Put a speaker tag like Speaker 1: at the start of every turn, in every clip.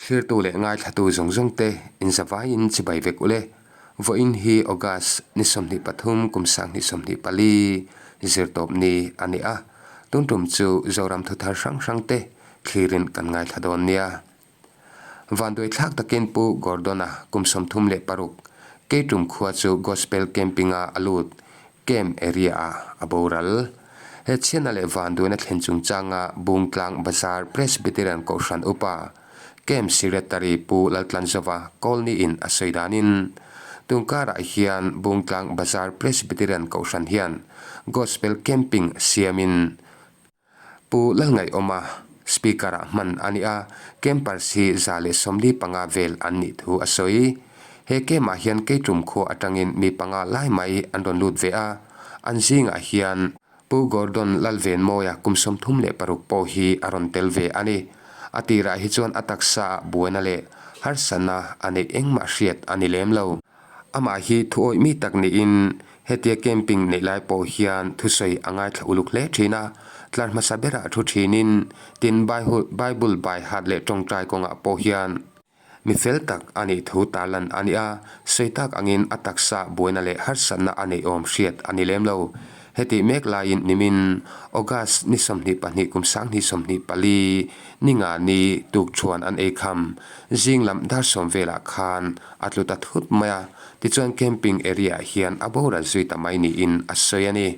Speaker 1: Thlirtu leh ngaithlatu zawng zawng te inzavaiin chibai vek ule. Vawiin hi August ni 23 kum 2024 zirtawp ni a ni a, tun tum chu Zoram thuthar hrang hrang te thlirin kan ngaithla dawn nia. Vanduai thlak takin Pu Gordon-a kum 36 Keitum khua chu Gospel Camping-a a lut Camp area-ah a boral. He chhiatna leh vanduaina thlen chungchanga Bungtlang Bazar Presbyterian Kohhran Upa, Camp Secretary Pu Laltlanzova Kawlniin a sawi danin, Tunkarah hian Bungtlang Bazar Presbyterian Kohhran hian Gospel Camping siamin Pu Lalngaihawma Speaker-ah hman a ni a, campers hi 145 vel an nih thu a sawi. He camp-ah hian Keitum khua atangin mi panga lai mai an rawn lut ve a, an zingah hian Pu Gordon Lalvenmawia kum 36 pawh hi a rawn tel ve a ni. A tirah hi chuan a taksaah buaina leh harsatna a neih engmah hriat a ni lem lo. Amah hi thu awih mi tak niin hetia camping neih lai pawh hian thusawi a ngaithla uluk hle thin a, tlar hmasa berah thu thinin tin Bible by heart leh tawngtai kawngah pawh hian mi fel tak a nih thu tarlan a ni a, sawi tak angin a taksa buaina leh harsatna a neih awm hriat a ni lem lo. Hetih mek laiin nimin August ni 22 kum 2024 ni nga ni tukṭhuan an ei kham zing lam dar sawm velah khan a tlu ta thut mai a, tichuan camping area ah hian a boral zui ta mai niin a sawi a ni.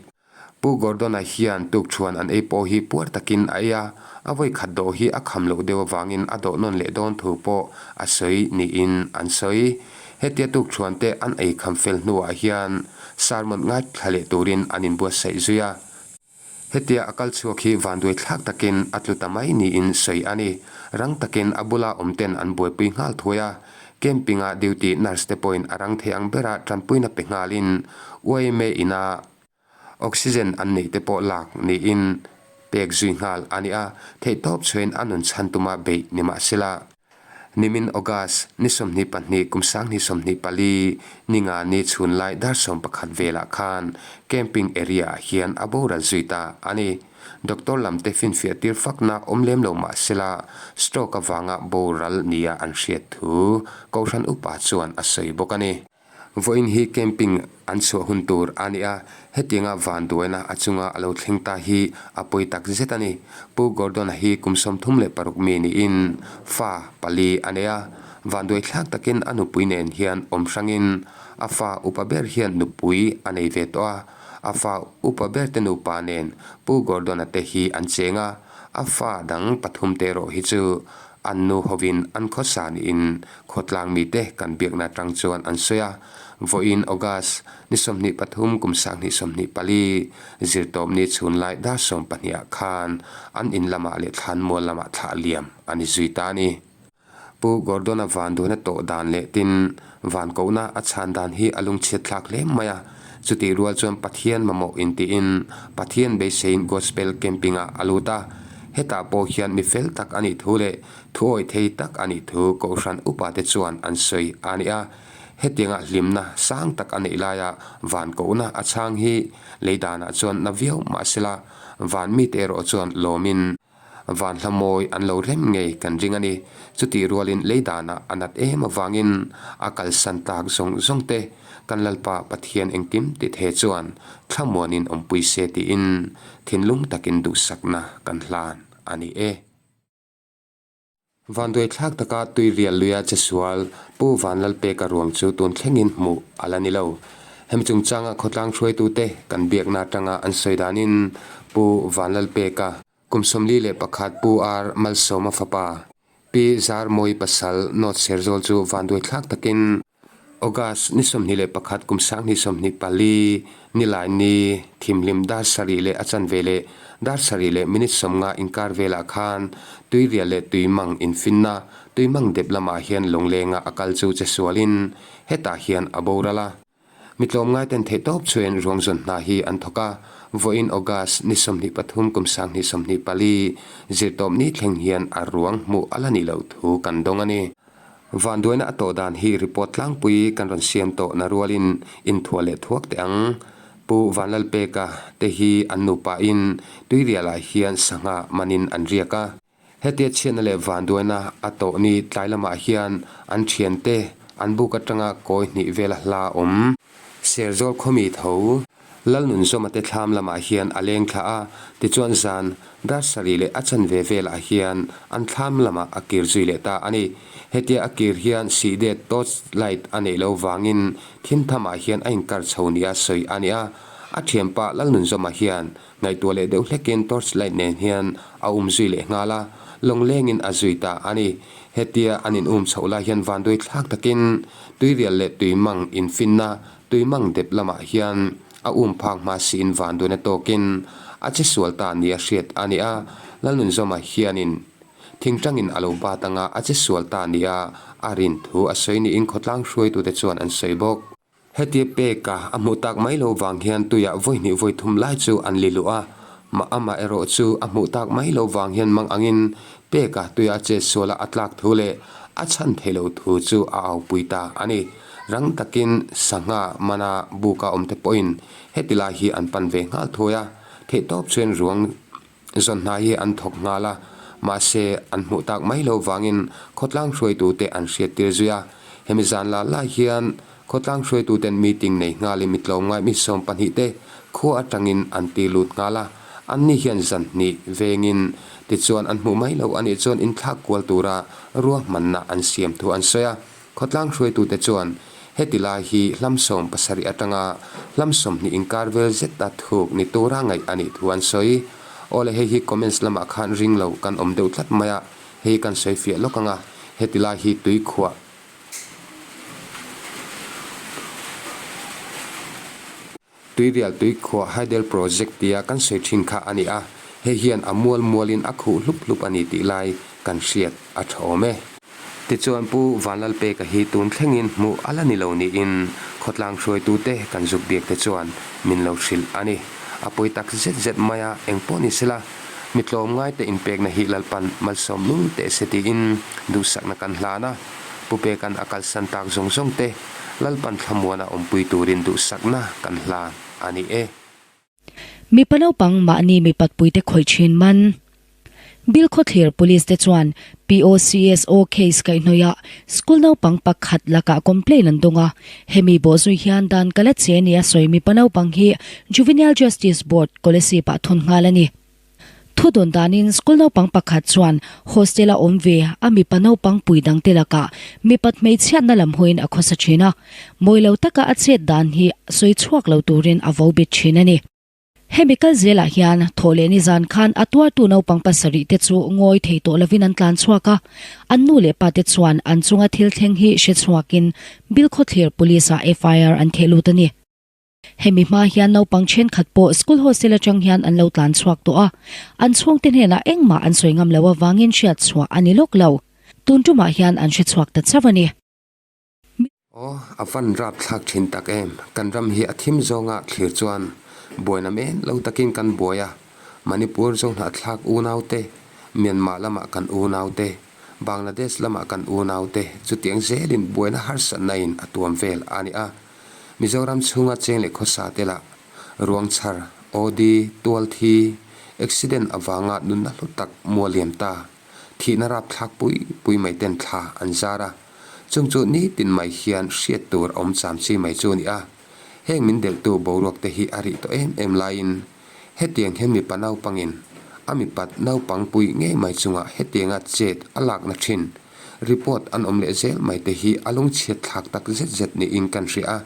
Speaker 1: Pu Gordon-a hian tukṭhuan an ei pawh hi puar takin a ei a, a vawi khat dawh hi a kham loh deuh avangin a dawh nawn leh dawn thu pawh a sawi niin an sawi. Hetia tukṭhuan te an ei kham fel hnuah hian sermon ngaithla leh turin an inbuatsaih zui a. Hetia a kal chhuak hi vanduai thlak takin a tlu ta mai niin sawi a ni. Rang takin a bula awm ten an buaipui nghal thuai a, camping-a duty nurse te pawhin a rang thei ang bera tanpuina pe nghalin yma ina oxygen an neih te pawh lak niin pek zui nghal a ni a, theihtawp chhuain a nun chhan tuma beih ni mahsela. Nimin August ni 22 kum 2024 ni nga ni chhun lai dar 11 velah khan camping area ah hian a boral zui ta a ni. Doctor lam te finfiah tir fakna awm lem lo mahsela stroke avanga boral nia an hriat thu Kohhran upa chuan a sawi bawk a ni. Vawiin hi camping an chhuah hun tur a ni a, hetianga vanduaina a chunga a lo thleng ta hi a pawi tak zet a ni. Pu Gordon-a hi kum 36 mi niin fa pali a nei a, vanduai thlak takin a nupui nen hian awm hrangin a fa upa ber hian nupui a nei ve tawh a, a fa upa ber te nupa nen Pu Gordon-a te hi an cheng a, a fa dang pathum te erawh hi chu An nu hovin an khawsa niin khawtlang mite kan biakna atang chuan an sawi a. Vawiin August ni 23 kum 2024 zirtawpni chhun lai dar 12 ah khan an in lamah leh thlanmual lamah thlah liam a ni zui ta a ni. Pu Gordon-a vanduhna tawh dan leh tin van kohna a chhan dan hi a lungchhiat thlak hle mai a. Chutih rual chuan Pathian mamawh intiin Pathian beiseiin Gospel Camping-ah a lut a. Hetah pawh hian mi fel tak a nih thu leh thuawi thei tak a nih thu Kohhran upate chuan an sawi a ni a. Hetianga hlimna sang tak a neih laia van kohna a chhang hi lei danah chuan na viau mahsela van mite erawh chuan lawmin van hla mawi an lo rem ngei kan ring a ni. Chutih rualin lei danah a nat em avangin a kalsan tak zawng zawng te Kan Lalpa Pathian engkim ti the chuan thlamuanin awmpui se tiin thinlung takin duhsakna kan hlan a ni e. Vanduai thlak taka tui rial luia che sual Pu Vanlalpeka ruang chu tun thlengin hmuh a la ni lo. Hemi chungchanga khawtlang hruaitute kan biakna atanga an sawi danin Pu Vanlalpeka kum 41 Pu R Malsawma fapa Pi Zarmawi pasal North Serzawl chu vanduai thlak takin August ni 21 kum 2024 nilai ni thimhlim dar sarih leh a chanve leh dar sarih leh minute 50 inkar velah khan tuirial leh tuimang infinna tuimang dep lamah hian lawnglenga a kal chu che sualin hetah hian a boral a. Mi tlawmngaiten theihtawp chuan ruang zawn hna hi an thawk a, vawiin August ni 23 kum 2024 zirtawp ni thleng hian a ruang hmuh a la nih loh thu kan dawng a ni. Vanduaina a tawh dan hi report tlangpui kan rawn siam tawh na rualin inthuah leh thuak teh ang. Pu Vanlalpeka te hi an nupain Tuirialah hian sangha manin an riak a. Hetia chhiatna leh vanduaina a tawh ni tlai lamah hian an thiante an buk atanga kawi hnih vela hla awm. Serzawl khawmi tho Lalnunzawma te thlam lamah hian a leng thla a, tichuan zan dar sarih leh a chanve velah hian an thlam lamah a kir zui leh ta a ni. Hetia a kir hian sihdet torch light a neih lo vangin thimthamah hian a inkar chho nia sawi a ni a, a thianpa Lalnunzawma hian Ngaihtuah leh deuh hlekin torch light nen hian a um zui leh nghal a, lawnglengin a zui ta a ni. Hetia an in um chhoh lai hian vanduai thlak takin tuirial leh tuimang infinna tuimang dep lamah hian a um phak hma siin vanduaina tawkin a che sual ta nia hriat a ni a, Lalnunzawma hianin thingtangin a lo bat anga a che sual ta nia a rin thu a sawi niin khawtlang hruaitute chuan an sawi bawk. Hetia peka a hmuh tak mai lo vang hian tuiah vawi hnih vawi thum lai chu an li luh a, mah amah erawh chu a hmuh tak mai lo vang hian mang angin peka tuia a chet suala a tlak thu leh a chhan thei lo thu chu a aupui ta a ni. Rang takin sangha mana buka awmte pawhin heti lai hi an pan ve nghal thuai a, theihtawp chuan ruang Zawn hna hi an thawk nghal a, mahse an hmuh tak mai lo vangin khawtlang hruaitute an hriattir zui a. Hemi zan la lai hian khawtlang hruaituten meeting nei nghalin mi tlawmngai mi 12 te khua atangin an ti lut nghal a. Anni hian zan hnih vengin tichuan an hmuh mai lo a nih chuan inthlak kual tura ruahmanna an siam thu an sawi a. Khawtlang hruaitute chuan heti lai hi hlam 70 atanga hlam 20 inkar vel zeta thuk ni tura ngaih a nih thu an sawi. Awle hei hi comments lamah khan ring lo kan awm deuh tlat mai a, hei kan sawi fiah lawk ang a, heti lai hi tuikhuah. Tuirial tuikhuah Hydel Project tia kan sawi thin kha a ni a, hei hian a mual mualin a khuh hlup hlup a ni tih lai kan hriat a tha awm e. Tichuan Pu Vanlalpeka hi tun thlengin hmuh a la ni lo niin khawtlang hruaitute kan zuk biakte chuan min lo hrilh a ni. A pawi tak zet zet mai a, eng pawh ni sela mi tlawmngaite inpekna hi Lalpan malsawm lul teh se tiin duhsakna kan hlan a, Pu Peka'n a kalsan tak zawng zawng te Lalpan thlamuana awmpui turin duhsakna kan hlan a ni e.
Speaker 2: Mipa naupang mahni mipatpuite khawih thin man. Bilkhawthlir Police te chuan POCSO case kaihhnawihah school naupang pakhat lakah complaint an dawng a, hemi bawhzui hian dan kala che nia sawi mipa naupang hi Juvenile Justice Board Kolasib ah thawn nghal a ni. Thu dawn danin school naupang pakhat chuan hostel a awm ve a mipa naupang pui dangte lakah mipat hmeichhiatna lam hawiin a khawsa thin a, mawi lo taka a chet dan hi sawi chhuak lo turin a vo bet thin a ni. Hemi kal zelah hian thawh leh nizan khan a tuartu naupang pasarih te chu ngawi thei tawh lovin an tlan chhuak a, an nu leh pa te chuan an chunga thil thleng hi hre chhuakin Bilkhawthlir Police ah FIR an theh lut a ni. Hemi hma hian naupang thenkhat pawh school hostel atang hian an lo tlan chhuak tawh a, an chhungte hnenah engmah an sawi ngam lo avangin hriat chhuah a ni lawk lo. Tun tumah hian an hre chhuak ta chauh a ni.
Speaker 1: Aw, a van rap thlak thin tak em? Kan ram hi a thim zawnga thlir chuan buaina men lo takin kan buai a, Manipur zohnahthlak unaute, Myanmar lamah kan unaute, Bangladesh lamah kan unaute chutiang zelin buaina harsatna in a tuam vel a ni a. Mizoram chhunga cheng leh khawsa te lah ruang chhar, OD, tual thi, accident avanga nunna hlu tak mual liam ta, thihna rapthlak pui pui mai ten thla an zar a, chung chu nitin mai hian hriat tur a awm cham chi mai chu a ni a. Heng min delhtu boruak te hi a rih tawh em em laiin hetiang hian mipa naupangin a mipat naupang pui ngei mai chungah hetianga chet a lakna thin Report an awm leh zel mai te hi a lungchhiat thlak tak zet zet niin kan hria a.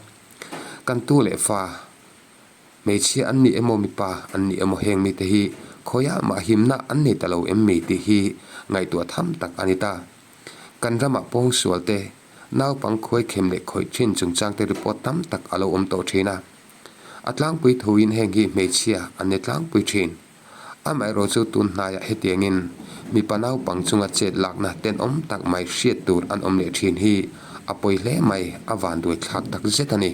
Speaker 1: Kan tu leh fa, hmeichhia an ni emaw mipa an ni emaw heng mite hi khawiah mah himna an nei ta lo em mi tih hi ngaihtuah tham tak a ni ta. Kan ramah pawngsual te, naupang khuaikhem leh khawih thin chungchang te report tam tak a lo awm tawh thin a. A tlangpui thuin heng hi hmeichhia an ni tlangpui thin. Amaherawh chu tun hnaiah hetiangin mipa naupang chunga chet lakna tenawm tak mai hriat tur an awm leh thin hi a pawi hle mai, a vanduai thlak tak zet a ni.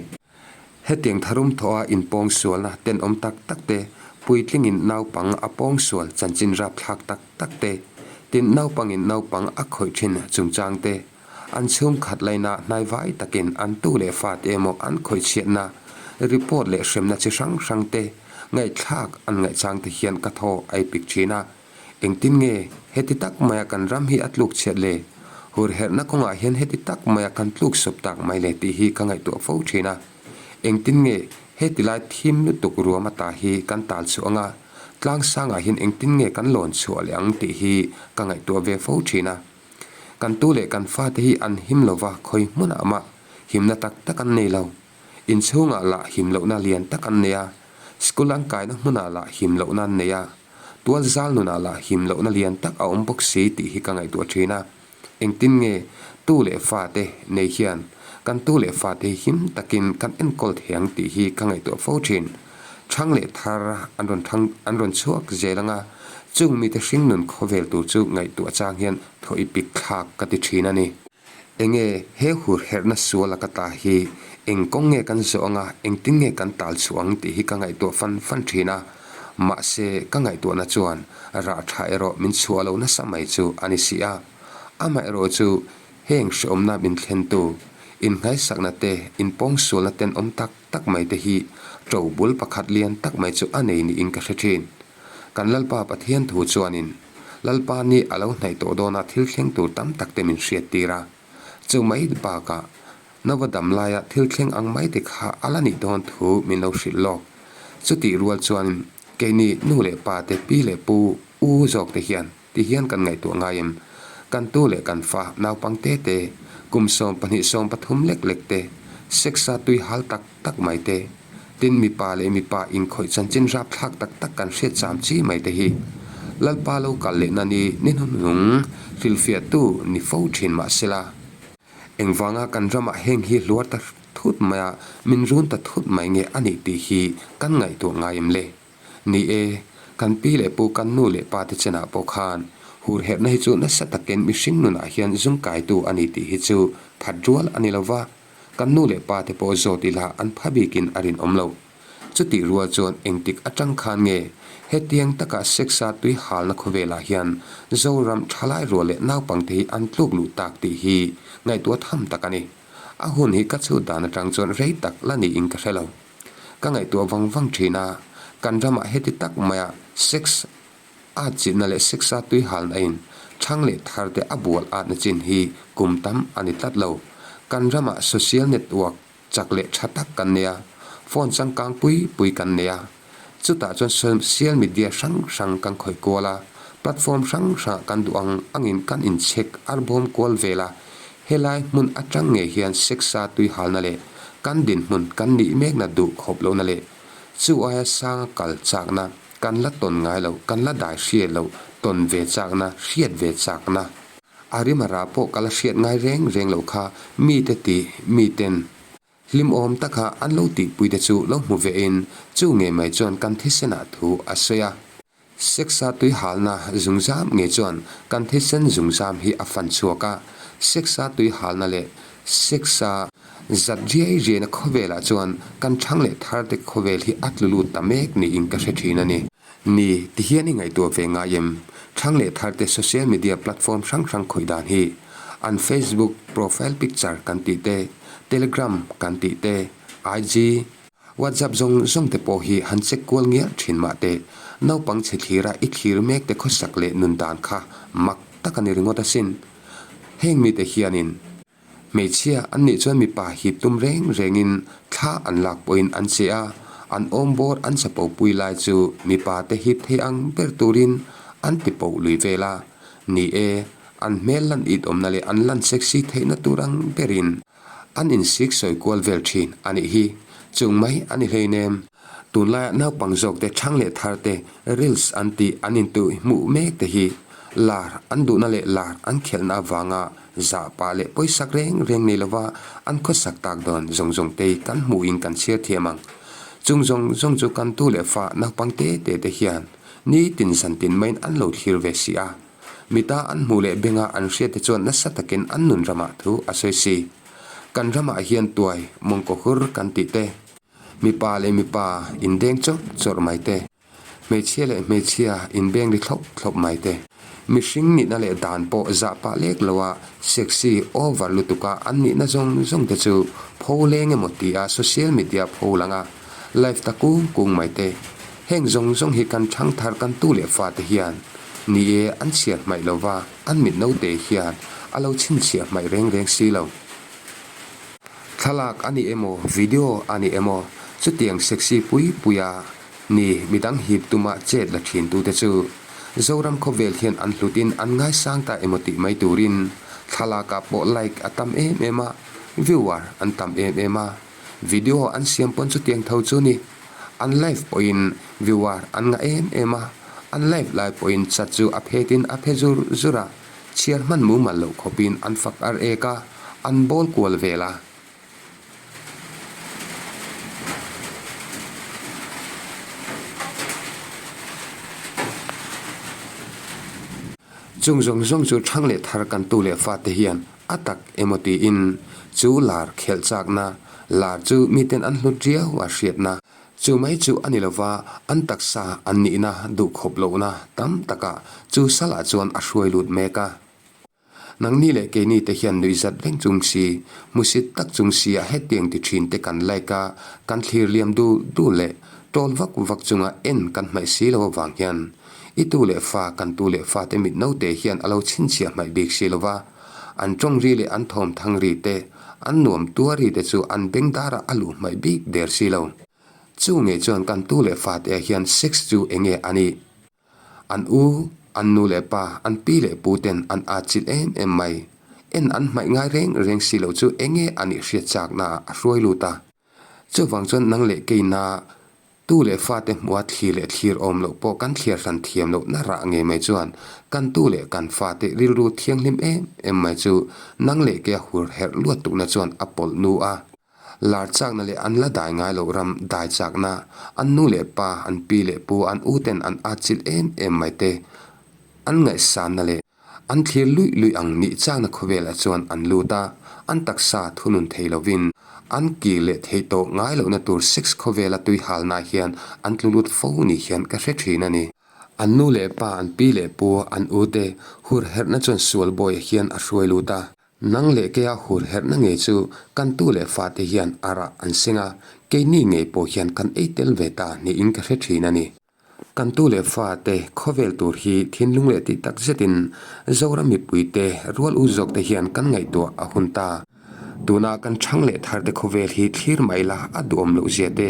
Speaker 1: Hetiang tharum thawha inpawng sualna tenawm tak tak te, puitlingin naupang a pawng sual chanchin rapthlak tak tak te, tin naupangin naupang a khawih thin chungchang te, An chhungkhat laina hnaivai takin an tu leh fate emaw an khawihchhiatna, report leh hremna chi hrang hrang te ngaihthlak an ngaihchang te hian ka thaw a ipik thin a. Engtin nge heti tak maia kan ram hi a tluk chhiat le? Hurherhna kawngah hian heti tak maia kan tluk sawp tak mai le tih hi ka ngaihtuah fo thin a. Engtin nge heti lai thim lutuk ruam ata hi kan tal chhuah anga tlang sangah hian engtin nge kan lawn chhuah leh ang tih hi ka ngaihtuah ve fo thin a. Kan tu leh kan fate hi an him lova khawi hmunah mah himna tak tak an nei lo. Inchhungah lah him lohna lian tak an nei a, school an kaina hmunah lah him lohna an nei a, tual zal nunah lah him lohna lian tak a awm bawk si tih hi ka ngaihtuah thin a. Engtin nge tu leh fate nei hian kan tu leh fate hi him takin kan enkawl thei ang tih hi ka ngaihtuah fo thin. Thang leh thar an rawn thang an rawn chhuak zel anga chung mite hringnun khawvel tur chu ngaihtuah chang hian thaw i pik thlak ka ti thin a ni. Enge he hur herhna sual a ka ta hi eng kawng nge kan zawh anga engtin nge kan tal chhuah ang tih hi ka ngaihtuah fan fan thin a, mahse ka ngaihtuahna chuan rah tha erawh min chhuah lo nasa mai chu a ni si a. Amaherawh chu heng hreawmna min thlentu, innghaisakna te, inpawngsualna tenawm tak tak mai te hi ṭo bul pakhat lian tak mai chu a nei niin ka hre thin. Kan Lalpa Pathian thu chuanin Lalpa nih a lo hnaih tawh dawna thil thleng tur tam tak te min hriat tir a. Chu mai bakah Nova dam laia thil thleng ang mai te kha a la nih dawn thu min lo hrilh lawk. Chutih rual chuanin keini nu leh pa te pi leh pu u zawk te hian Ti hian kan ngaihtuah ngai em? Kan tu leh kan fa naupang te te, kum 12 13 lek lek te, sex-a tui hal tak tak mai te, tin mipa leh mipa inkhawih chanchin rapthlak tak tak kan hriat cham chi mai te hi Lalpa lo kal lehna ni ni hnuhnung hrilhfiahtu ni fo thin mah sela. Engvanga kan ramah heng hi hluar ta thut maia min run ta thut mai nge a nih tih hi kan ngaihtuah ngai em le? Ni e, kan pi leh pu kan nu leh pa te chenah pawh khan hurherhna hi chu nasa takin mihring nunah hian zungkaitu a ni tih hi chu phat rual a ni lo va, kan nu leh pa te pawh zawt ila an pha bikin a rinawm lo. Chutih rual chuan engtik atang khan nge hetiang taka sex-a tui halna khawvelah hian Zoram thalai rual leh naupangte hi an tluk luh tak tih hi ngaihtuah tham tak a ni. A hun hi ka chhut dan atang chuan rei tak la niin ka hre lo. Ka ngaihtuah vang vang thin a, kan ramah heti tak maia sex at chinna leh sex a tui halna in thang leh thar te a bual atna chin hi kum tam a ni tlat lo. Kan ramah social network chak leh tha tak kan nei a, phone changkang pui pui kan nei a, Chutah chuan social media hrang hrang kan khawih kual a, platform hrang hrangah kan duh ang angin kan inchhek arbawm kual vel a, helai hmun atang ngei hian sex-a tuihalna leh kan dinhmun kan nih mekna duh khawp lohna leh chu aia sanga kal chakna kan la tawn ngai lo, kan la dai hriat loh tawn ve chakna, hriat ve chakna. A rimara pawh ka la hriat ngai reng reng loh kha mite tih miten. Hlimawm taka an lo tihpui te chu lo hmu ve in chu ngei mai chuan kan thisen ah thu a sawi a. Sex-a tui halna zungzam ngei chuan kan thisen zungzam hi a fan chhuak a. Sex-a tui halna leh sex-a zat riai riaina khawvelah chuan kan thang leh thar te khawvel hi a tlu lut ta mek niin ka hre thin a ni. Ni, tihian i ngaihtuah ve ngai em? Thang leh thar te social media platform hrang hrang khawih dan hi an Facebook profile picture kan tih te, Telegram kan tih te, IG, WhatsApp zawng zawng te pawh hi han check kual ngial thin mah teh, naupang chhe thlira i thlir mek te khawsak leh nun dan kha mak tak a ni ringawt asin. Heng mite hianin hmeichhia an nih chuan mipa hip tum reng rengin thla an lak pawhin an che a, an awm bawr an chapo pui lai chu mipa te hip thei ang ber turin an ti poh lui vel a. Ni e, an hmel lan it awmna leh an lan sexy theihna tur ang berin an insik sawi kual vel thin a nih hi. Chung mai a ni hleinem. Tunlaiah naupang zawkte thang leh tharte reels an tih an intuih hmuh mek te hi lar an duhna leh lar an khelhna avanga zah pah leh pawisak reng reng nei lova an khawsak tak dawn zawng zawng te hi kan hmuhin kan chhiar thiam ang. Chung zawng zawng chu kan tu leh fa naupang te te te hian Nitin zantin maiin an lo thlir ve si a, mita an hmuh leh benga an hriat te chuan nasa takin an nun ramah thu a sawi si. Kan ramah hian tuai mawngkaw hur kan tih te, mipa leh mipa indeng chawrh chawrh mai te, hmeichhia leh hmeichhia inbeng ri thlawp thlawp mai te, mihring nihna leh dan pawh zah pah lek loa sexy over lutuka an nihna zawng zawng te chu pho leng emaw tia social media pho langa live ta kung kung mai te. Heng zawng zawng hi kan thangthar kan tu leh fate hian Ni e, an chhiar hmaih lo va, an mit naute hian a lo chhinchhiah hmaih reng reng si lo. Thlalak a ni emaw, video a ni emaw, chutiang sexy pui puia ni midang hip tuma chet la thintute chu Zoram khawvel hian an hlutin an ngaisang ta emaw tih mai turin thlalakah pawh like a tam em em a, viewer an tam em em a, video an siam pawn chutiang tho chu ni. An live pawhin viewer an ngah em em a, an live lai pawhin chat chu a phetin a phe zur zur a, chhiar hman mumal loh khawpin an fak ar ek a, an bawl kual vel a. Chung zawng zawng chu thang leh thar kan tu leh fate hian a tak emaw tiin chu lar khelh chakna, lar chu miten an hlut riau a hriatna. Chu mai chu a ni lova, an taksa an nihna duhkhawp lohna tam takah chu salah chuan a hruai lut mek a. Nangni leh keini te hian nuihzat reng chung si, hmusit tak chung si a hetiang ti thin te kan like a, kan thlir liam dul dul leh tawl vak vak chunga en kan hmaih si lo avang hian i tu leh fa kan tu leh fate mit naute hian a lo chhinchhiah hmaih bik si lova, an tawng ri leh an thawm thang ri te, an nuam tuar ri te chu an beng darah a luh hmaih bik der si lo. Chu ngei chuan kan tu leh fate ah hian sex chu enge a nih? An u, an nu leh pa, an pi leh pu ten an atchilh em em mai. En an hmaih ngai reng reng si lo chu enge a nih hriat chakna ah a hruai lut a. Chuvang chuan nang leh keina tu leh fate hmuha thlir leh thlir awm loh pawh kan thliar hran thiam loh na rah ngei mai chuan kan tu leh kan fate rilru thianghlim em em mai chu nang leh keia hur herh luat tukna chuan a pawlh nu a. Lar chakna leh an la dai ngai loh ram dai chakna, an nu leh pa, an pi leh pu, an u ten an atchilh em em mai te, an ngaihsanna leh an thlir luih luih ang nih chakna khawvelah chuan an lut a, an taksa thunun thei lovin an kir leh thei tawh ngai lohna tur sex khawvela tui halna hian an tlu lut fo ni hian ka hre thin a ni. An nu leh pa, an pi leh pu, an u te hur herhna chuan sual bawiah hian a hruai lut a. Nang leh keia hur herhna ngei chu kan tu leh fate hian a rah an seng a, keini ngei pawh hian kan ei tel ve ta niin ka hre thin a ni. Kan tu leh fate khawvel tur hi thinlung leh tih tak zetin Zoram mipuite rual u zawkte hian kan ngaihtuah a hun ta. Tuna kan chhang leh tharte khawvel hi thlir mai la a duhawm loh zia te,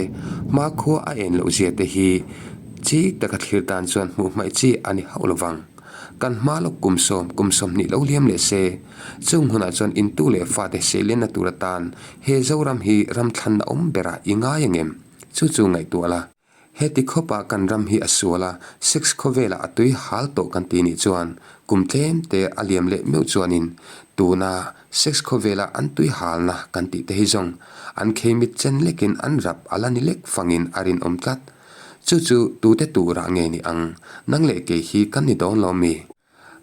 Speaker 1: hmakhua a en loh zia te hi chik taka thlir tan chuan hmuh hmaih chi a ni hauh lovang. Kan hma lawk kum sawm, kum 20 lo liam leh se, chung hunah chuan intu leh fate seilenna tur atan he Zoram hi ram thlanna awm berah i ngai angem? Chu chu ngaihtuah la. Heti khawpah kan ram hi a sual a, sex khawvelah a tui hal tawh kan ti nih chuan kum tlem te a liam leh meuh chuanin tuna sex khawvela an tui halna kan tih te hi zawng an kheimit chen lekin an rap a la ni lek fangin a rinawm tlat. Chu chu tute turah nge ni ang? Nang leh kei hi kan ni dawn lo mi?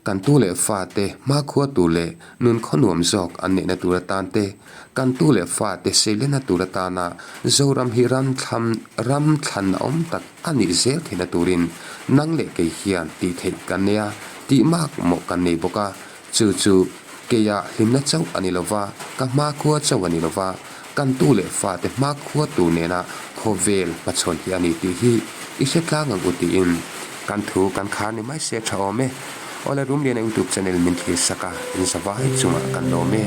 Speaker 1: Kan tu leh fate hmakhua tur leh nun khawnuam zawk an neihna tur atan te, kan tu leh fate seilenna tur atana Zoram hi ram thlam ram thlanna awm tak a nih zel theihna turin nang leh kei hian tih theih kan nei a, tih mak mawh kan nei bawk a. Chu chu keia hlimna chauh a ni lo va, ka hmakhua chauh a ni lo va, kan tu leh fate hmakhua tur nena khawvel hmachhawn hi a ni tih hi i hre tlang ang u tiin kan thu kan khar ni mai se tha awm e. Awle Rumliana YouTube channel min thlir sak a, in zavai chungah kan lawm e.